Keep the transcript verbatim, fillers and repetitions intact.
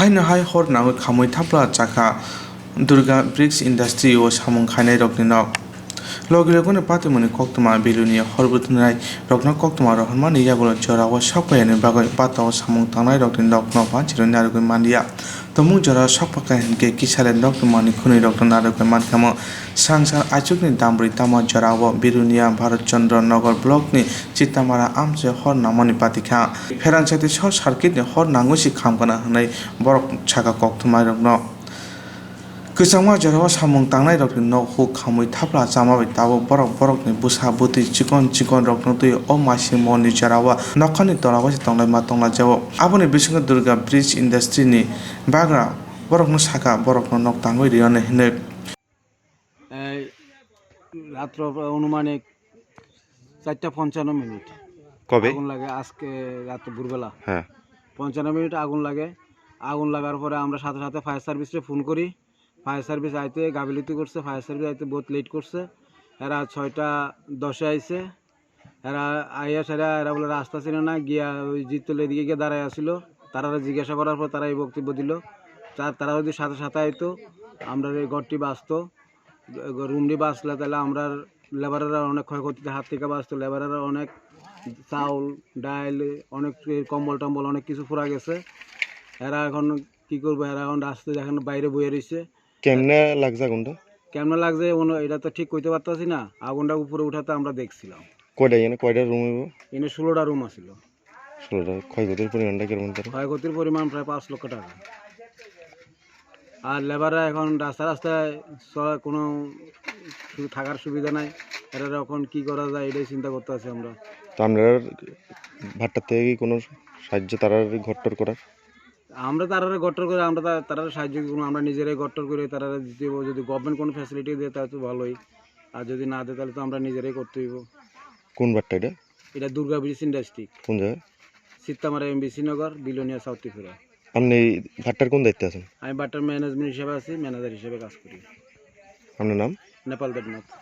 Haino hai hor nangwi khamwi thapla chakha Durga Bricks Industry o samung khainai rokni nok. Logi logino patimoni koktwma Bilonia hor bwtwngnai rokno koktwma rohormani yagulo jorao sokphaiyani bagwi bata o samung tangnai rokni nokno banchirwi narwgwi manliya. Tumung jorao sokphakha hinkhe kisale nokni manwi khwnwi rokno narwgwi mankhamu. Sangsar aichukni dambrwi tamo jorao Bilonia Bharat Chandra Nagar block ni Chitamara amchoi hor nangmani patikha. Pherangsa tei short circuit ni hor nangwi si khamkana hwnwi borok sakha koktwma rokno. Kwchangma jorao samung tangnai rokni nok huk khamwi thapla chama bai tabuk borok borokni bwsa bwtwi chikon chikon rokno twi o masi mol ni jorao nokhani tola bai se tonglaima tonglaijao. Aboni bisingo Durga Bricks Industry ni bagra borokno sakha borokno nok tangwi rwya hwnwi. এই রাত্র প্রায় আনুমানিক চারটা পঞ্চান্ন মিনিট কবে? আগুন লাগে আজকে রাত ভোরবেলা। হ্যাঁ। পঞ্চান্ন মিনিট আগুন লাগে। আগুন লাগার পরে আমরা সাথে সাথে ফায়ার সার্ভিসে ফোন করি। ফায়ার সার্ভিস আইতে গাফিলতি করছে, ফায়ার সার্ভিস আইতে বহুত লেট করছে। এরা ছয়টা দশে আইছে। এরা আইয়া সেরা এরা বলে রাস্তা চিনে না, গিয়া ওই জিততলা এদিকে গিয়ে দাঁড়ায় আসিল। তারা জিজ্ঞাসা করার পর তারা এই বক্তব্য দিল, তা-, তারা যদি সাথে সাথে আইতো, আমরা এই ঘরটি বাঁচতো। গ-, রুমটি বাঁচলে তাহলে আমরা লেবাররা অনেক ক্ষয়ক্ষতিতে হাত থেকে বাঁচতো। লেবাররা অনেক চাউল, ডাইল, অনেক কম্বল টম্বল অনেক কিছু পুরা গেছে। এরা এখন কি করবো? এরা এখন রাস্তায় এখন বাইরে বয়ে রয়েছে। কেমনে লাগছে আগুনটা? কেমনে লাগছে? ওনো-, এটা তো ঠিক কইতে পারতাছি না। আগুনটা উপরে উঠাতে আমরা দেখছিলাম। কয়টা এখানে, কয়টা রুম হইব? এনে ষোলোটা রুম আছিল। ষোলোটা। ক্ষয়ক্ষতির পরিমাণটা কিরকম তার? ক্ষয়ক্ষতির পরিমাণ প্রায় পাঁচ লক্ষ টাকা। আর লেবাররা এখন রাস্তা রাস্তায় চলা-, কোনো সু-, থাকার সুবিধা নাই। এরা এখন কি করা যায়, এটাই চিন্তা করতে আছি আমরা। তো আপনারা ভাট্টার থেকে কি কোনো সাহায্য তারা ঘর টর করার? আমরা তারারে গট্টর করে, আমরা তা-, তারারে সাহায্য করবো, আমরা নিজেরাই গট্টর করে তারারে দিতে হইব। যদি গভর্নমেন্ট কোনো ফ্যাসিলিটি দেয়, তাহলে তো ভালোই, আর যদি না দেয়, তাহলে তো আমরা নিজেরাই করতে হইব। কোন বাট্টা এটা? এটা দুর্গা ব্রিজ ইন্ডাস্ট্রি। কোন জায়গা? সিত্তামারা এমবিসি নগর, বিলোনিয়া, সাউথ ত্রিপুরা। আপনি এই ভাট্টার কোন দায়িত্বে আছেন? আমি ভাট্টার ম্যানেজমেন্ট হিসেবে আছি, ম্যানেজার হিসেবে কাজ করি। আপনার নাম? নেপাল দেবনাথ।